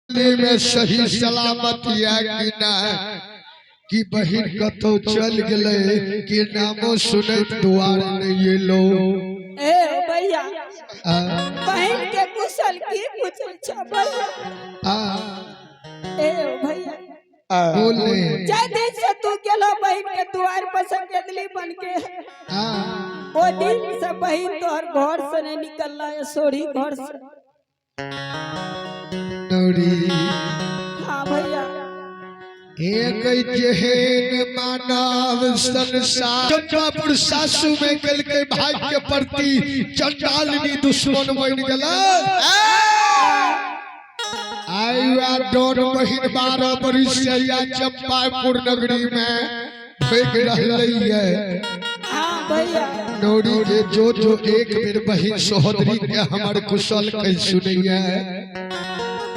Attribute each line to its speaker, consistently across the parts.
Speaker 1: में सही सलामत या कि नहीं कि बहिन कतौ चल गेलै कि नामो सुनैत दुआर नहीं एलो।
Speaker 2: ए भैया, बहिन के कुशल की पूछै छ भैया?
Speaker 1: आ
Speaker 2: ए भैया,
Speaker 1: बोले।
Speaker 2: जाय दिन से तू गेलो बहिन के दुआर पर से गेदली बन के,
Speaker 1: आ
Speaker 2: ओ दिन से बहिन तोहर घर से नहीं निकलला है, सोरी घर से।
Speaker 1: नौरी।
Speaker 2: हाँ भैया।
Speaker 1: एक जेहन मानव संसार चंपापुर सासू में गल के भाई के प्रति चंडालनी दुश्मन बन गेल। आई वा डोर बहिन 12 बरिस से या चंपापुर नगरी में भाग रहलै है।
Speaker 2: हाँ भैया।
Speaker 1: नौरी के जो जो एक बेर बहिन सोहदरी के हमर कुशल कह सुनैया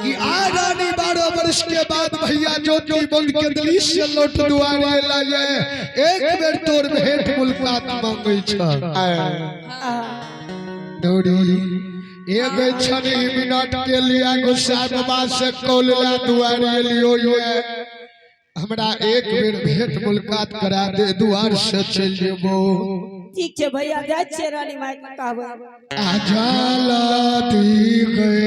Speaker 1: कि आ रानी 12 वर्ष के बाद भैया ज्योति बंद के दिल्ली से लौट दुआरे लाये, एक बेर तोर भेंट मुलाकात मांगे छ। नौरी एक छनी मिनट के लिए गुस्सा बाबा से कौल ला दुआरे लियो ये, हमरा एक बेर भेंट मुलाकात करा दे, दुआर से चल जेबो।
Speaker 2: ठीक छै भैया, जाइ छियै रानी माई के कहबै।
Speaker 1: आजालती गई।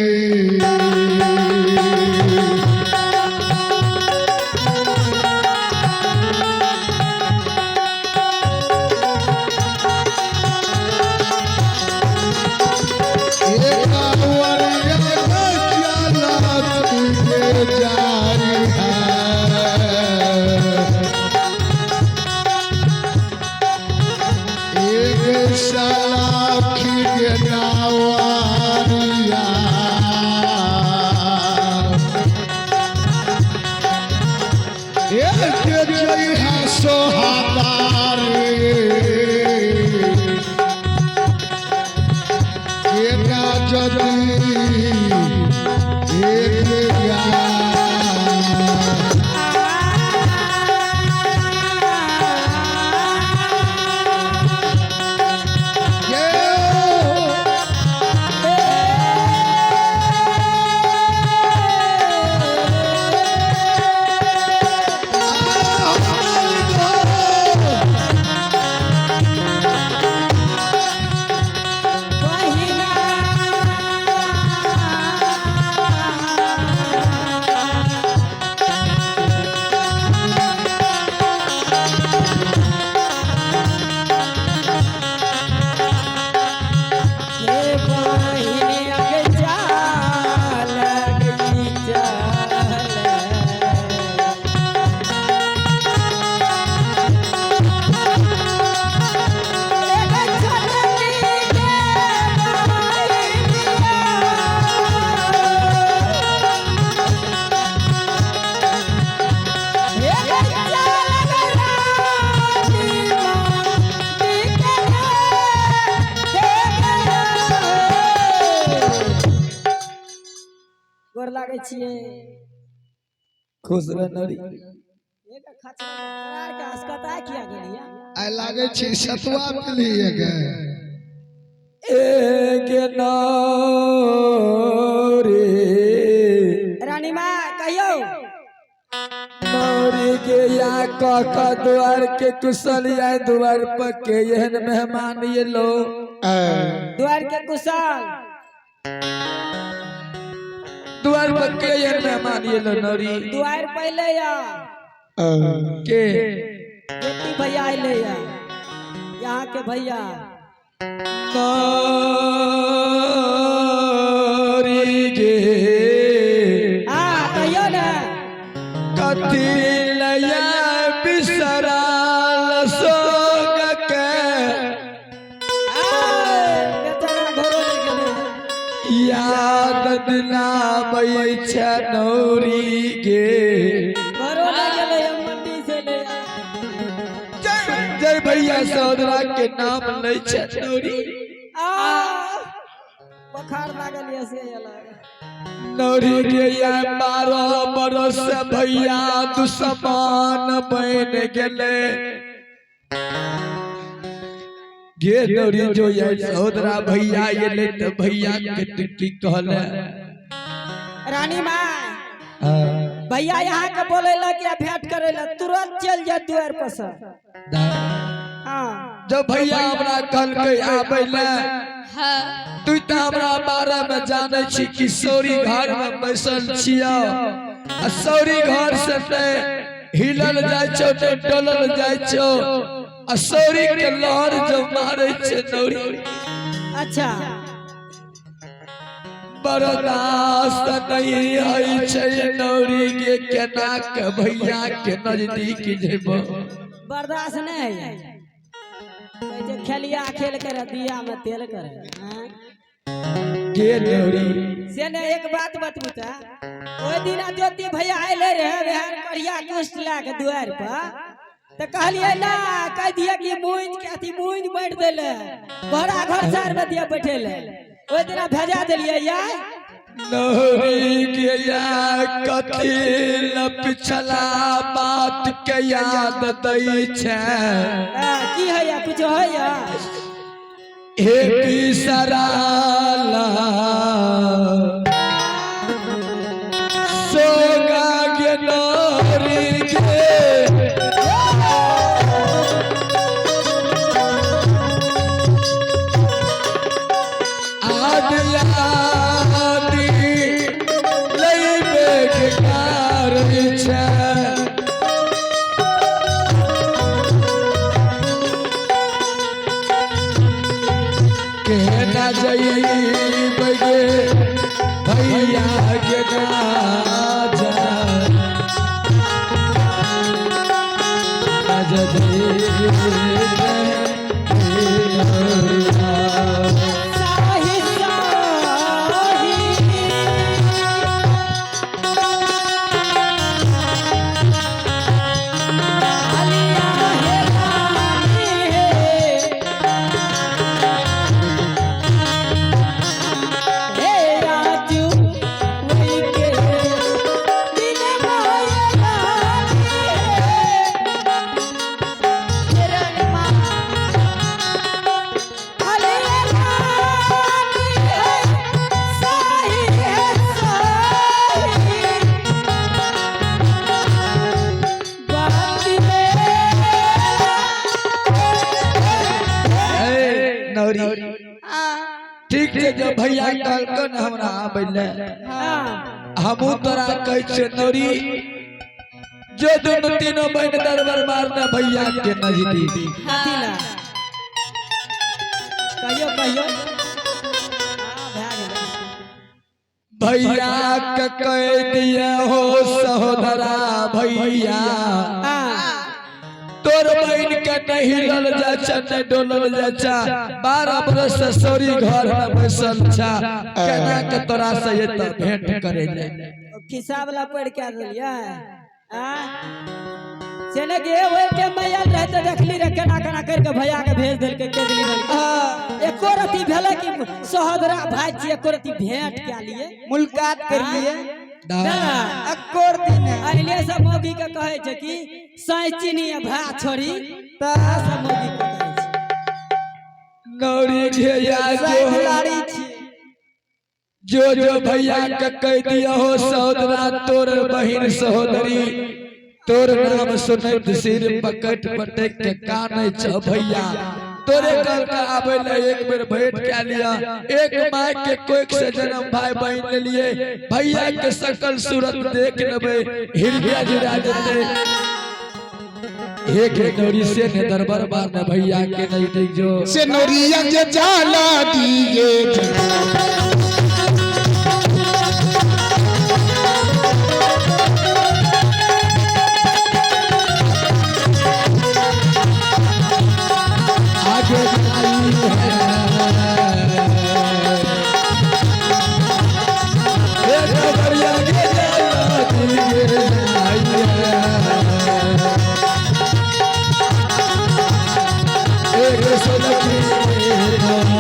Speaker 1: जदी।
Speaker 2: बहिना। हे बहिनी, अगे चाल गई चाल। एक छननी के बहिनिया, एक चाल रानी माँ गोर लागै छियै।
Speaker 3: खुश रह नौरी।
Speaker 2: एक खचरा के अस्कता किया गेलिया?
Speaker 1: आइ लागै छै सतुआ पिलिए गे।
Speaker 3: एक नौरी।
Speaker 2: रानी माँ, कहियौ।
Speaker 3: नौरी के या कह कह द्वार के कुशल या द्वार पर के एहन मेहमान ये लो?
Speaker 2: द्वार के कुशल।
Speaker 3: द्वार पर के एहन मेहमान ये लो नौरी?
Speaker 2: द्वार पहले या
Speaker 3: के?
Speaker 2: ज्योति भैया अले या, यहाँ के भैया।
Speaker 3: नौरी गे,
Speaker 2: हाँ, कहियौ ने।
Speaker 3: कथी लया बिसराल सोग के?
Speaker 2: बेचारा घरो नहि गेलै।
Speaker 3: याद दिलाबै छै नौरी गे।
Speaker 2: घरो नहि गेलै, हम मंडी से ले।
Speaker 3: जय जय भैया सहोदरा के नाम लै छै नौरी।
Speaker 2: आ बोखार लागल ये से अलग।
Speaker 3: नौरी गे, या 12 बरस भैया दुश्मन बन गेलै गे नौरी। जो ये सहोदरा भैया एलै तऽ भैया के की कहले?
Speaker 2: रानी माँ। भैया यहाँ के बोलेलक या भेंट करेला तुरंत चल जा द्वार पर से। हाँ।
Speaker 3: जब भैया हमरा कहलकै आबै ले,
Speaker 4: हाँ।
Speaker 3: तू तऽ हमरा बारे में जानै छी कि सौरी घर में बैसल छियौ आ सौरी घर से ने हिलल जाइ छौ ने डोलल जाइ छौ आ सौरी के लहर जो मारै छै नौरी।
Speaker 2: अच्छा।
Speaker 3: बर्दाश्त नहीं होइ छै नौरी के, केना के भैया के नजदीक जेबो।
Speaker 2: बर्दाश्त नहीं है। कहै छै खेलिया खेल करे दिया में तेल करे। हाँ?
Speaker 3: के नौरी?
Speaker 2: से ने एक बात बतबू त, ओहि दिना ज्योति भैया आयले रहे बिहार करिया कुष्ठ लए के दुआरि पर, तऽ कहलियै ना कहि दियै कि मुंज के अथी मुंज बाँटि देले बड़ा घर सार में दिया बैठे ले, ओहि दिना भेजा देलियै या
Speaker 3: नौरी के या कथी ल पिछला बात के याद दै छै।
Speaker 2: की होइया कुछ होइया?
Speaker 3: हे बिसराला सोगा के नौरी के, आदि आदि लैबे के कारण छै। केना जइबै गे भैया के ना जा
Speaker 2: साही साही अलिया हे रानी हे, हे राजू वही के दिन मोये रानी हे, रणमा अलिया रानी हे, साही हे साही बात में।
Speaker 3: नौरी ठीक छै, जब भैया कहलकन हमरा आबै ले, हमहूँ तोरा कहै छियै नौरी, जो दुनू तीनों बहन दरबार मारना भैया के नजदीक।
Speaker 2: कथी ला? कहियो कहियो। हाँ, भए गेलै।
Speaker 3: भैया के कह दिए हो सहोदरा भैया, तोर बहन के नहीं हिलल जाइ छै नहीं डोलल जाइ छै, 12 बरस से सौरी घर में बैसल छै, केना के तोरा से एतऽ भेंट करे ले?
Speaker 2: खिस्सा वाला पढ़ के देलियै। से ने कि ओहि टाइम में आयल रहै तऽ देखली रहे केना केना करके भैया के भेज देलकै केजली देलकै। एको रति भेलै कि सहोदरा भाई छी, एको रति भेंट कए लिए,
Speaker 5: मुलाकात कर लिए
Speaker 2: अकोर दिन अहिले सब मौगी के कहै छै कि सैचिनी भा छोरी, तऽ सब मौगी के कहै छै।
Speaker 3: नौरी घेया जो
Speaker 5: खिलाड़ी छी।
Speaker 3: जो जो भैया के कह दिया हो सहोदरा, तोर बहिन सहोदरी तोर नाम सुनैत सिर पकट पटक के कानै छ भैया, तोरे कल के आबै ले एक बेर भेंट कए लिया, एक माय के कोख से जन्म भाई बहन ले लिए, भैया के सकल सूरत देख लेबै हृदय जुड़ा जेतै। एक नौरी से ने दरबार बार ने भैया के नजदीक जो
Speaker 1: से नौरिया के जाला दिए।
Speaker 3: आगे आई है एक नौरिया के जाला दिए आई है, एक सोलखी नौरिया।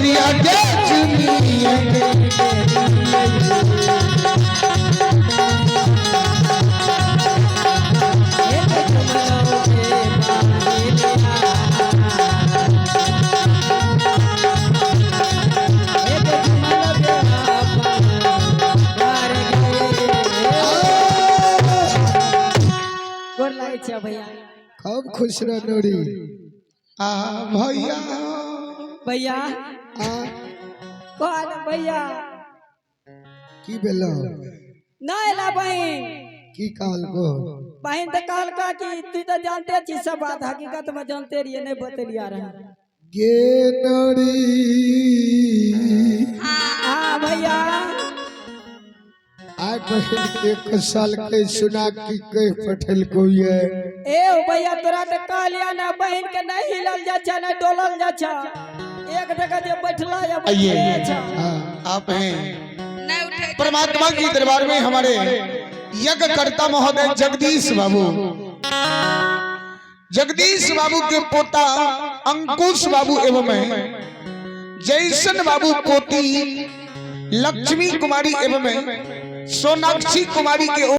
Speaker 4: गोरिया के चुनिए के।
Speaker 2: गोर लागै छै भैया।
Speaker 1: खूब खुश रह नोरी।
Speaker 4: आ भैया।
Speaker 2: भैया।
Speaker 1: आ।
Speaker 2: कहल भैया।
Speaker 1: की भेलो?
Speaker 2: नहि एला बहिन।
Speaker 1: की कहल गो?
Speaker 2: बहिन तऽ कहलका कि तू तऽ जानते छी सब बात, हकीकत में जानते रहिए, नहीं बतेलिया रहे।
Speaker 1: गे नोरी।
Speaker 2: हाँ भैया।
Speaker 1: आय बहिन के कुशल के सुना की कह पठल को ये।
Speaker 2: ए ओ भैया, तोरा तऽ कहलिया ना, बहिन के नहीं हिलल जा छै, नहीं डोलल जा छै, एक जगह जे बैठला या
Speaker 4: आइए।
Speaker 2: बैठले छै।
Speaker 1: हाँ।
Speaker 4: आप हैं
Speaker 5: नहीं उठे।
Speaker 4: परमात्मा की दरबार में हमारे यज्ञकर्ता महोदय जगदीश बाबू, जगदीश बाबू के पोता अंकुश बाबू एवं जयसन बाबू, पोती लक्ष्मी कुमारी एवं सोनाक्षी कुमारी के।